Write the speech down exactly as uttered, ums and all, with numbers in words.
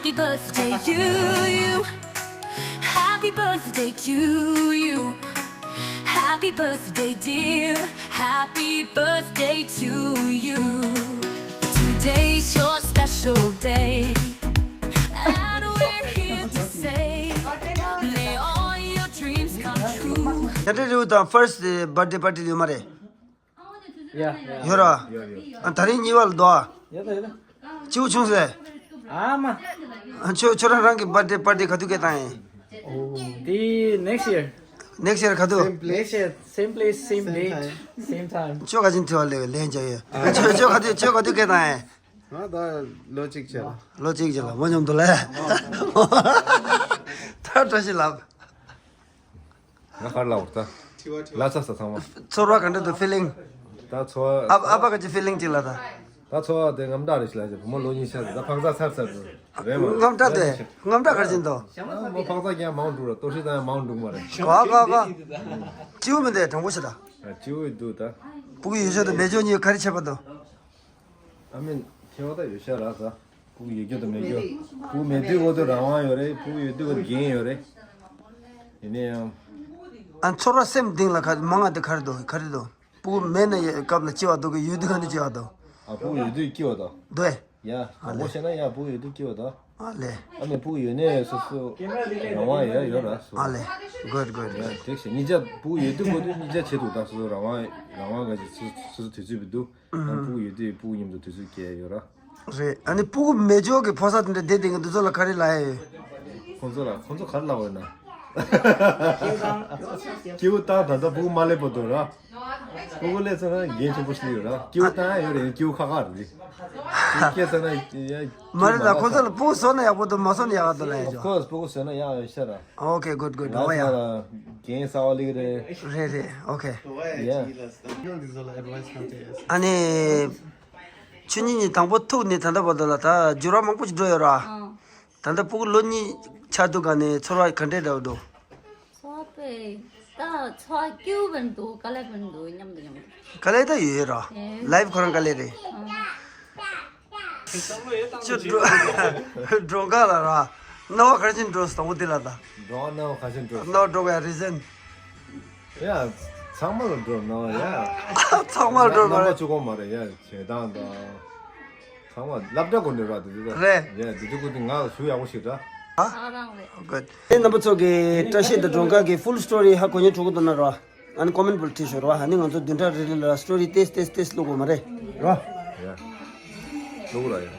Happy birthday to you. Happy birthday to you. Happy birthday, dear. Happy birthday to you. Today's your special day. And we're here to say, may all your dreams come true. ཡ་ཏྲེ་རི་བོ་དང་first birthday party ཡོད་མ་རེད། ཡ། ཡོད་ར། ཡོད་ཡོད། ཨ་ད་རིང་གཉིས་པ་ལ་འདུག་ཨ། ཡོད་ད་ཡོད་ད། སྐྱིད་པོ་བྱུང་ཟེར། ཨ་མ། ཨ་ཁྱོད་ཁྱོད་རང་རང་གི་birthday party ག་དུས་སྐད་བཏང་ཡིན། འོ་དེ་next year། Next year ག་དུས། Next year, same place, same date, same time. ཁྱོད་ག་ཅིན་ཐི་བ་ལེ་ལན་ཅ་ཡོད། ཁྱོད་ཁྱོད་ག་དུས་ཁྱོད་ག་དུས་སྐད་བཏང་ཡིན། ང་ད་ལོ་གཅིག་བྱས་ལ། ལོ་གཅིག་བྱས་ལ་མོ་མཉམ་དུ་ལས། ད་བཀྲ་ཤིས་ལབ། ང་ཧར་ལ་འོར་ད། ལ་ཚ་ས་ཚང་མ། ཚོར་བ་ག་འདྲ་འདུག feeling། ད་ཚོར་བ། ཨ་ཨ་ཕ་ག་ཅི་feeling ཅིག་ལ་ད། ད་ཚོར་བ་དེ་དངངས་སྐྲག་རེ་ཞིག་ལ་ཅི་བུ་མོ་ལོ་གཉིས་ཆགས་ད་འཕག་འཚག་ཚར་ཚར་དུ། རེད་མ། དངངས་སྐྲག་དེ་དངངས་སྐྲག་ག་རེ་ཅིག་འདུག་མོ་འཕག་འཚག་ཀྱང་མང་འགྲོ་ར་ལྟོ་ཤི་དང་ཡང་མང་འགྲོ་མ་རེད། གོ་གོ་གོ། སྐྱིད་པོ་མི་འདུག་དྲང་པོ་བཤད་ད། སྐྱིད་པོ་འདུག་ད། ཕྲུ་གུ་ཡོད་ཤོས་དང་མེད་ཤོས་གཉིས་ག་རེ་ཁྱད་པར་འདུག I mean ཁྱད་པར་ད་ཡོད་ཤག་ར་ས། ཕྲུ་གུ་ཡོད་རྒྱུ་དང་མེད་རྒྱུ། ཕྲུ་གུ་མེད་དུས་འོ་དུ་རང་དབང་ཡོད་རེད། ཕྲུ་གུ་ཡོད་དུས་འོ་འགན་ཡོད་རེད། ཡིན་ནའི་ཡང་། ཨ་ཚོར་བ་སེམས་གཏིང་ལ་ག་མང་ང་དེ་ག་རེ་འདུག་ག་རེ་འདུག་ཕྲུ་གུ་མེད་ན་ཡ་སྐབས་ལ་སྐྱིད་པ་འདུག་གི་ཡོད་དུས་ག་ནས་སྐྱིད་པ་འདུག་ཨ་ཕྲུ་གུ་ཡོད་དུས་སྐྱིད་པ་འདུག་འདུག་ཨེ། ཡ་ཨ་དྲང་པོ་ལེ། བཤད་ན་ཡ་ཕྲུ་གུ་ཡོད་དུས་སྐྱིད་པ་འདུག་ཨ་ལེ། ཨ་ནི་ཕྲུ་གུ་ཡོད་ནའི་སོ་སོ་རང་དབང་ཡ་ཡོད་ར་སོ། ཨ་ལེ། good good ཡ་good། དེ་བཞིན་གཉིས་ཆ་ཕྲུ་གུ་ཡོད་དུས་འོ་དུ་གཉིས་ཆ་བྱེད་འདུག་ད་སོ་སོ་རང་དབང་རང་དབང་ག་ཅིག་སོ་སོ་དུས་ཚོད་བི་འདུག་ཨ་ཕྲུ་གུ་ཡོད་དུས་ཕྲུ་གུ་མཉམ་དུ་དུས་ཚོད་སྐྱེལ་ཡོད་ར། རེད། ཨ་ནི་ཕྲུ་གུ་མེད་ཅོག་གི་ཕོ་གསར་དེ་འདྲ་བསྡད་དེ་ང་འདི་ཚོ་ལ་ག་རེ་ལབ་ཡ་ཡོད། ཁོང་ཚོ་ལ་ཁོང་ཚོ་ག་རེ་ལབ་འོས་ན། སྐྱིད་པོ་བཏང་ད་ལྟ་ཕྲུ་གུ་མ་སླེབས་བར་དུ་ར། ཕྲུ་གུ་སླེབས་ཚར་ན་འགན་ཆེན་པོ་ཞིག་ཡོད་ར། སྐྱིད་པོ་བཏང་ཡ་ཡོད་རེད། སྐྱིད་པོ་ཁག་ཁག་རེད། སྐྱིད་པོ་སྐྱེས་ཚར་ན་ཡ། མ་རེད་ད། ཁོང་ཚོ་ལ་ཕྲུ་གུ་བཟོ་ན་ཡག་པོ་འདུག་མ་བཟོ་ན་ཡག་ག་འདུག་ལབ་ཡ་ཅོ། Of course ཕྲུ་གུ་བཟོས་ན་ཡག་ཡོད་ཤག་ར། Okay good good འོ་ཡ། ལ་འགན་གསར་པ་སླེབས་རེད། རེད་རེད། Okay yeah. ཨ་ནི། ཆུ་གཉིས་གཉིས་དང་པོ་ཐུག་ནས་ད་ལྟ་བར་དུ་ལ་ད་འགྱུར་བ་མང་པོ་ཞིག་འགྲོ་ཡོད་ར། ཨང་། ད་ལྟ་ཕྲུ་གུ་ལོ་གཉིས་ཆགས་དུས་ག་ནས་ཚོར་བ་ག་འདྲས་འདྲ་བོ་འདུག་ཚོར་བ་དཔེ་ད་ཚོར་བ་སྐྱིད་པོ་འདུག་དཀའ་ལས་འདུག་མཉམ་དུ་མཉམ་དུ། དཀའ་ལས་ད་ཡོད་ཡོད་ར། ཨེ། Life ཁོ་རང་དཀའ་ལས་རེད། ཨང་། ཅོ་སྒྲོ་སྒྲོ་འགག་ལ་ར། སྣང་བ་ག་རེ་བྱས་འགྲོ་སོང་བ་དེ་ལ་ད། འགྲོ་བ་སྣང་བ་ག་ཤེད་འགྲོ་སོང་། སྣང་བ་འགྲོ་བའི་reason། ཡ། ཚང་མ་ལ་འགྲོ་སྣང་བ་ཡ། ཚང་མ་ལ་འགྲོ་སྣང་བ་རེད། རྣམ་པ་གཅིག་པོ་མ་རེད་ཡ། བྱེད་སྟངས་དང་། ཚང་མ་སློབ་གྲྭ་སྒོ་ནས་ར་དེ་དུས་ད། རེད། ཡ་དེ་དུས་ཀུན་དེ་ང་ལ་ཞུ་ཡག་པོ་ཞིག་ར། ཨ། ཨ་རང་རེད། Good། ཨེ་རྣམ་པ་ཚོ་གི་བཀྲ་ཤིས་དང་སྒྲོལ་དཀར་གི་full story ཧ་གོ་མཁན་འགྲོ་གི་འདུག་ན་ར། ཨ་ནི་comment box ལ་བྲིས་ཤོག་ར། ཨ་ནི་ང་ཚོ་བདུན་ཕྲག་རེ་རེ་ལ་story ཏེས་ཏེས་ཏེས་བླུག་དགོས་མ་རེད་ར། ཡ། བླུག་ར་ཡ་ཡ།